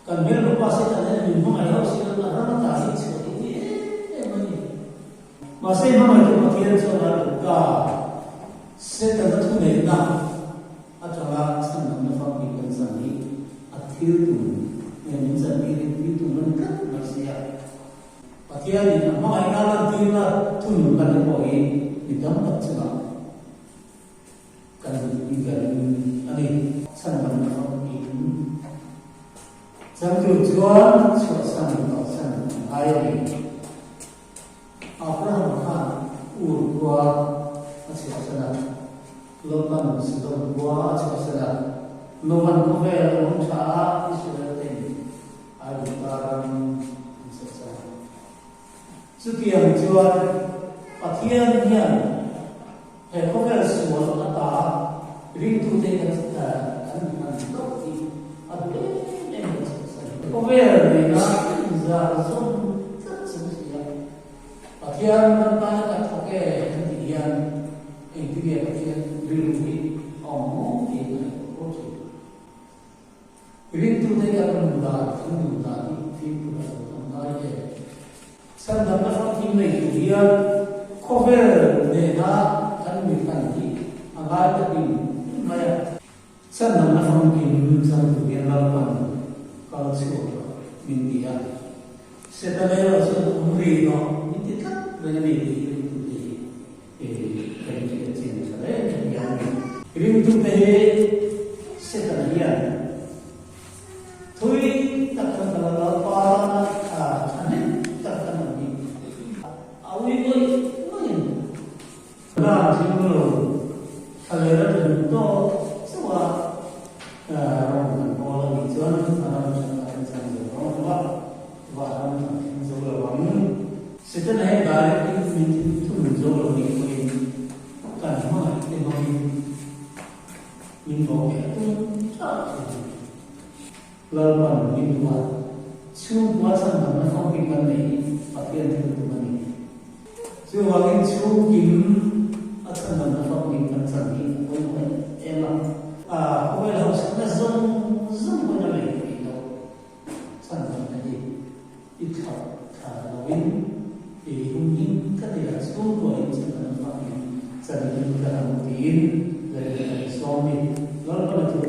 Kan hmelma pa Satan hian min hmangaih hauh si lo, a ram ata hi chhuah hi ui em em a ni. Mahse hmangaihtu Pathian chuan a duh ta. Setana thuneihna atanga chhandamna famkim kan chan hi a thil tum nge min chan tirin thil tum a ni tlat mai si a. Pathianin a hmangaihna lantirna thunun hman te pawh hi mi tam tak chungah kan ingarin a ni. Chhandamna famkim chan tur chuan chhuahsan kalsan a ngai a ni. Abraham khan Ur khua a chhuahsan a, Lotan Sodom khua a chhuahsan a, Novan khawvel a awm tha a, Israel ten Aigupta ram an chhuahsan a. Chutiang chuan Pathian hian he khawvel sual ata ringtute kan kan hman loh hi a duh em em a chhuahsan. Khawvel nena inzar zawm tlat chung si a, Pathian ram tana kan thawk e kan tih hian engtinge Pathian rilru hi a awm maw tih ka ngaihtuah fo thin. Ringtute kan nun dan, kan nun dan hi fimkhur a lo tam ngai em? Chhandamna famkim nei tur hian khawvel nena kan mi hran hi a ngai takin mai a. Chhandamna famkim chang tur hian Lalpan kal chhuak rawh min ti a. Setana erawh chuan awm rih rawh min ti tlat reng a ni tih ringtute hi kan hriat chian tha reng hian a ni. Ringtute hi Setana hian Thui tak kan kal a, Lalpa tana thahnem tak kan awm hi a ui ngawih ngawih a ni. Ram thing lo thla leh a tum tawk chauh a, ram kan pawl a nih chuan a ram thatna kan chan zo dawn lo a, vah ram kan thleng zo lo ang. Setana hi direct in min thunun zo lo nih pawhin kan hmangaih te hmangin Min bawk leh tum tlat thin. Lalpan min duh a, chhungkua chhandamna famkim kan neih hi Pathian thil tum a ni. Chuvangin chhungkim a chhandamna famkim kan chan hi a pawimawh em em a. A khawvel hausakna zawng zawng pawhin a lei theih loh chhandamna hi i thlauh thla loin i humhim tlat ila, chhungkua in chhandamna famkim chan hi ka ram tiin Lalin a in sawm ni. Lalpan a thu.